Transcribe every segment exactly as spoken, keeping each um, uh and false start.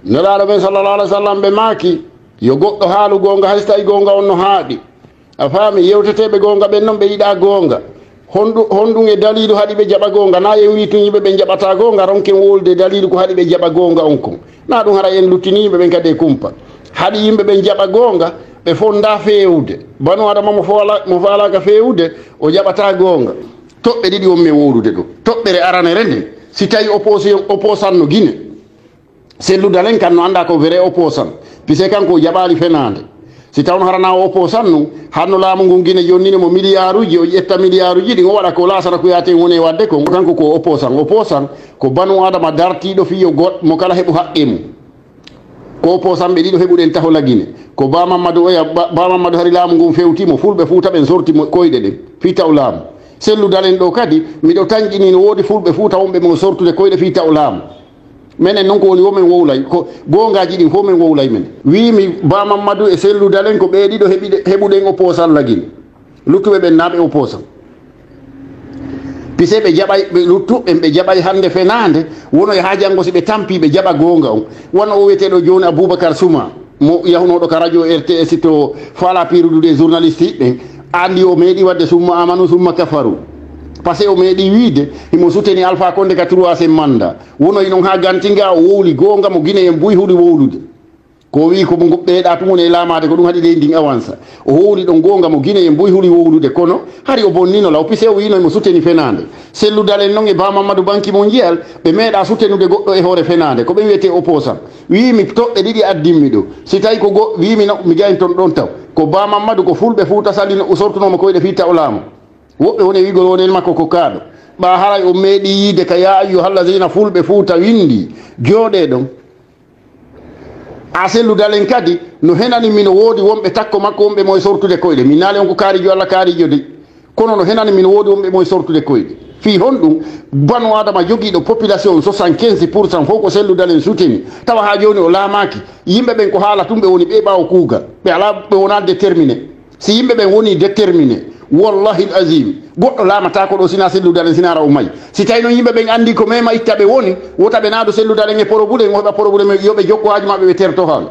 Nelaaɗo men sallallahu alaihi wasallam ɓe maaki, yo goɗɗo haalu goonga, hay so tawi goonga on no haaɗi. A faami, yewteteeɓe goonga ɓen non ɓe yiɗa goonga. Honɗu-, honɗum e daliilu haɗi ɓe jaɓa goonga? Na en wii tun yimɓe ɓen jaɓata goonga, ronken wowlude daliilu ko haɗi ɓe jaɓa goonga on kon. Na ɗum hara en luttini yimɓe ɓen kadi e kumpa. Haɗi yimɓe ɓen jaɓa goonga, ɓe fonda feewude. Banu Adama mo faala-, mo faalaaka feewude, o jaɓata goonga. Toɓɓe ɗiɗi won men wowlude ɗo. Toɓɓere aranere nden, si tawi opposition, opposant no Gine, Cellou Dalein kan no anndaa ko vrai opposant. Puisque kanko o jaɓaali fenaande. Si tawno hara na o opposant nun, hanno laamu ngun Gine jonnini mo miliyaaruuji, o ƴetta miliyaaruuji ɗin, o waɗa ko Laasana Kuyaaten woni e waɗde kon. Kanko ko opposant. Opposant ko banu Adama dartiiɗo fii yo goɗɗo mo kala heɓu haqqe mum. Ko opposant ɓe ɗiɗo heɓuɗen taho la Gine. Ko Ba Mammadu oya, Ba, Ba Mammadu hari laamu ngun fewti mo, Fulɓe Fuuta ɓen sorti mo koyɗe ɗen fii taw laamu. Cellou Dalein ɗo kadi, miɗo tanƴini no woodi Fulɓe Fuuta wonɓe mo sortude koyɗe fii taw laamu. Menen non ko woni wo men wowlay, ko goongaaji ɗin fof men wowlay men. Wiimi Ba Mammadu e Cellou Dalein ko ɓee ɗiɗo heɓiɗe-, heɓuɗen opposant la Gine. Luttuɓe ɓen na ɓe opposant. Puisque ɓe jaɓay, ɓe luttuɓe ɓen ɓe jaɓay hannde fenaande, wono e haa janngo si ɓe tampi ɓe jaɓa goonga on. Wano o wiyeteeɗo jooni Aboubacar Souma, mo yahunooɗo ka radio R T S to faala piirudude journaliste ɓen, anndi o meeɗi waɗde summa amanu summa kafaru. Parce que o meeɗi wiide himo soutenir Alpha Condé ka troisième mandat. Wonoyi non haa ganti nga o wowli goonga mo Gine en buy huɗi wowlude. Ko o wi'i ko mo ɓeyɗa tun woni e laamaade ko ɗum haɗi leydi ndin avansa. O howli ɗon goonga mo Gine en buy huɗi wowlude kono hari o bonnino law puisque o wi'ino himo soutenir fenaande. Cellou Dalein non e Ba Mamadou Banki Mondial ɓe meeɗa soutenude goɗɗo e hoore fenaande. Ko ɓen wiyetee opposant. Wi'i mi toɓɓe ɗiɗi addimmi ɗo. Si tawi ko go-, wi'i mi no, mi gayn ton ɗon taw. Ko Ba Mamadou ko Fulɓe Fuuta Salino o sortunoo mo koyɗe fii taw laamu. Woɓɓe woni e wi'gol wonel makko ko kaaɗo. Ɓaa haray on meeɗii yiide ka Yaa Ayyuhal Laziina Fulɓe Fuuta winndi, jooɗee ɗon. A Cellou Dalein kadi, no henani mi no woodi wonɓe takko makko wonɓe mo e sortude koyɗe. Mi naali on ko kaarijo Alla kaarijo de. Kono no henani mi no woodi wonɓe mo e sortude koyɗe. Fii honɗum? Banu Adama jogiiɗo population soixante-quinze pour cent fof ko Cellou Dalein soutenir. Tawa haa jooni o laamaaki. Yimɓe ɓen ko haala tun ɓe woni ɓe ɓaawo kuugal. Ɓe alaa, ɓe wonaa déterminé. Si yimɓe ɓen woni déterminé, wallahi azim, goɗɗo laamataako ɗo sina Cellou Dalein sina ara o may. Si tawi non yimɓe ɓen anndi ko mema itta ɓe woni, wota ɓe naado Cellou Dalein e problème, o heɓa problème, yo ɓe jokko haaju maɓɓe ɓe terto haala.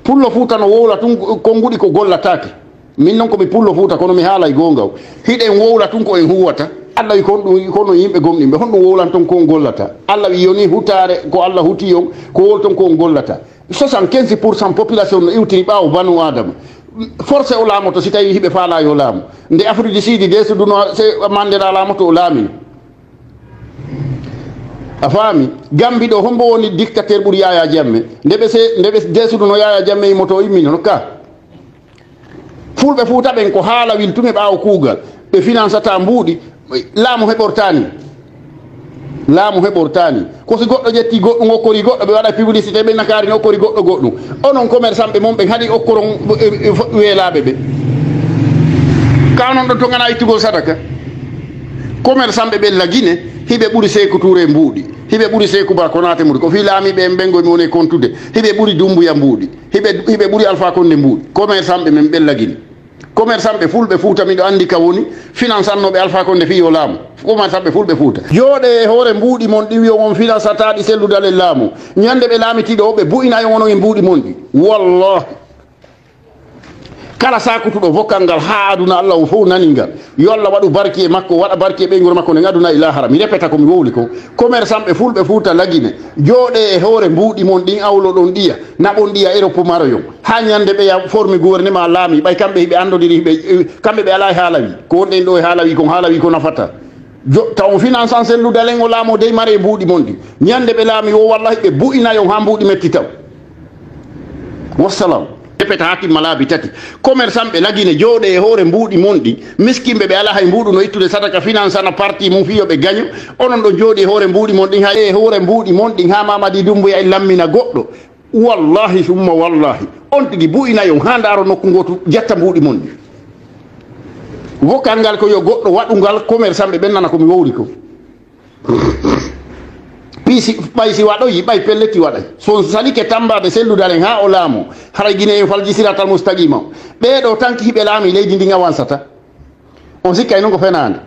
Pullo Fuuta no wowla tun konnguɗi ko gollataake. Min non ko mi Pullo Fuuta kono mi haalay goonga o. Hiɗen wowla tun ko en huwata. Alla wi kon ɗum, kono yimɓe gomɗinɓe, honɗum wowlan ton ko on gollata? Alla wi yoni hutaare ko Alla huti on, ko wowlton ko on gollata. Soixante-quinze pour cent population no iwtiri ɓaawo banu Adama. Forcé o laamoto si tawi hiɓe faalaa yo laamu. Nde Afrique du Sud, Desudu no se Mandela laamoto o laamino. A faami? Gambi ɗo, hombo woni dictateur ɓuri Yaya Jammeh? Nde ɓe se, nde ɓe Desudu no Yaya Jammeh yimmoto o immino no ka. Fulɓe Fuuta ɓen ko haala wil tun e ɓaawo kuugal. Ɓe finansata mbuuɗi, laamu heɓortaani. Laamu heɓortaani. Ko si goɗɗo ƴetti goɗɗum okkori goɗɗo, ɓe waɗa publicité, ɓe nakaari no okkori goɗɗo goɗɗum. Onon commerçant ɓe mon ɓen haɗi okkoron, e, e, fo-, weelaaɓe ɓe. Ka onon ɗon tongana ittugol sadaka. Commerçant ɓe ɓen la Gine, hiɓe ɓuri Seeku Tuure mbuuɗi. Hiɓe ɓuri Seeku Ba Konaate mbuuɗi. Ko fii laamiiɓe en ɓen go mi woni e kontude. Hiɓe ɓuri Dumbuya mbuuɗi. Hiɓe, hiɓe ɓuri Alpha Condé mbuuɗi. Commerçant ɓe men ɓen la Gine. Commerçant ɓe Fulɓe Fuuta, miɗo anndi ka woni, finansannooɓe Alpha Condé fii yo laamu. Commerçant ɓe Fulɓe Fuuta. Jooɗee e hoore mbuuɗi mon ɗi wi'on on finansataaɗi Cellou Dalein laamu. Ñande ɓe laamitiiɗo o, ɓe bu'ina on onon e mbuuɗi mon ɗi. Wallahi. Kala saakutuɗo vocal ngal haa aduna Alla on fow nani ngal. Yo Alla waɗu barki e makko, waɗa barki e ɓeynguure makko nden aduna e laahara. Mi repeta ko mi wowli ko. Commerçant ɓe Fulɓe Fuuta la Gine. Jooɗee e hoore mbuuɗi mon ɗin, awloɗon ɗiya, naɓon ɗiya Europe maroyon. Haa ñande ɓe ya formi gouvernement laami, ɓay kamɓe hiɓe anndodiri, hiɓe, eh, kamɓe ɓe alaa e haala wi. Ko wonɗen ɗo e haala wi kon, haala wi ko nafata. Jo-, taw on finansant Cellou Dalein o laamo dey mare e mbuuɗi mon ɗi. Ñande ɓe laami wo, wallahi ɓe bu'inayon haa mbuuɗi metti taw. Wassalam. Repeta haa timma laabi tati. Commerçant ɓe la Gine, jooɗee e hoore mbuuɗi mon ɗi. Miskinɓe ɓe alaa hay mbuuɗu no ittude sadaka finansana parti mum fii yo ɓe gaño. Onon ɗon jooɗi e hoore mbuuɗi mon ɗin, hay e hoore mbuuɗi mon ɗin, haa Mamadi Dumbuya e lammina goɗɗo. Wallahi summa wallahi. On tigi bu'inayon haa ndaaro nokku ngootu jatta mbuuɗi mon ɗi. Vocal ngal ko yo goɗɗo waɗu ngal, commerçant ɓe ɓen nana ko mi wowli ko. Ɓay si, ɓay si waɗoyi, ɓay pelleti waɗay. So on salike tambaade Cellou Dalein haa o laamo, haray Gine en falji siratal mustaqima. Ɓee ɗoo tanki hiɓe laami leydi ndin awansata. On sikkay non ko fenaande.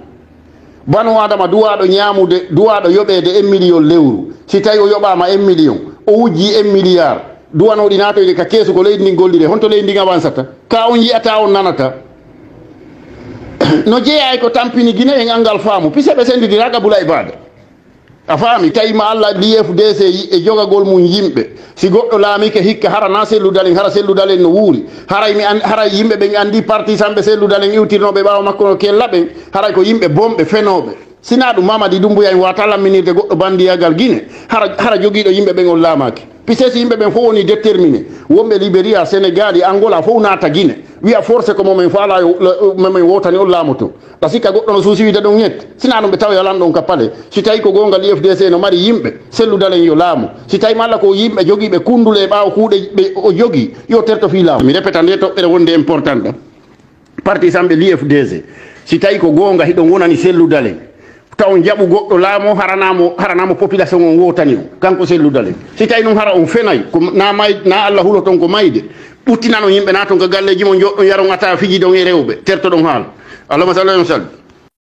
Banu Adama duwaaɗo ñaamude, duwaaɗo yoɓeede un million lewru. Si tawi o yoɓaama un million, o wujji un milliard. Duwanooɗi naatoyde ka keesu ko leydi ndin golliree. Honto leydi ndin avansata? Ka on yi'ata, on nanata. No jeyaa e ko tampini Gine en anngal faamu. Pise ɓe senndidiraaka Bula e Baada. A faami? Tawi ma Allah, l'I F D C yi-, e jogagol mum yimɓe. Si goɗɗo laamike hikka, hara na Sellu Dalen, hara Sellu Dalen no wuuri. Haray mi an-, haray yimɓe ɓen anndi parti samɓe Sellu Dalen iwtirnooɓe ɓaawo makko no kella ɓen. Haray ko yimɓe bonɓe, fenooɓe. Sinaa ɗum, Mamadi Doumbouya en waata lamminirde goɗɗo banndiyagal Gine, hara, hara jogiiɗo yimɓe ɓen on laamaaki. Pise si yimɓe ɓen fof woni déterminé, wonɓe Libéria, Sénégal, e Angola fof naata Gine, wiya forcé ko momen faalaa yo, momen wowtani on laamoto. A sikka goɗɗo no suusi wiide ɗon ŋet? Sinaa ɗum ɓe tawoya lanɗo on ka palais. Si tawi ko goonga, l'I F D C no mari yimɓe, Sellu Dalen yo laamu. Si tawi malla ko yimɓe jogiiɓe kunndule e ɓaawo kuuɗe ɓe o jogii, yo terto fii laamu. Mi repeta nde toɓɓere wonde important ɗo. Parti samɓe l'I F D C, si tawi ko goonga hiɗon wonani Sellu Dalen, taw on jaɓu goɗɗo laamo, haranaamo, haranaamo population on wowtani on, kanko Sellu Dalen. Si tawi ɗum hara on fenay, ko na may-, na Allah huloton ko mayde, ɓuttinanon yimɓe, naaton ka galleeji mon, njoɗɗon yaron ata, fijidon e rewɓe, tertoɗon haala. Allahumma salli wa sallim.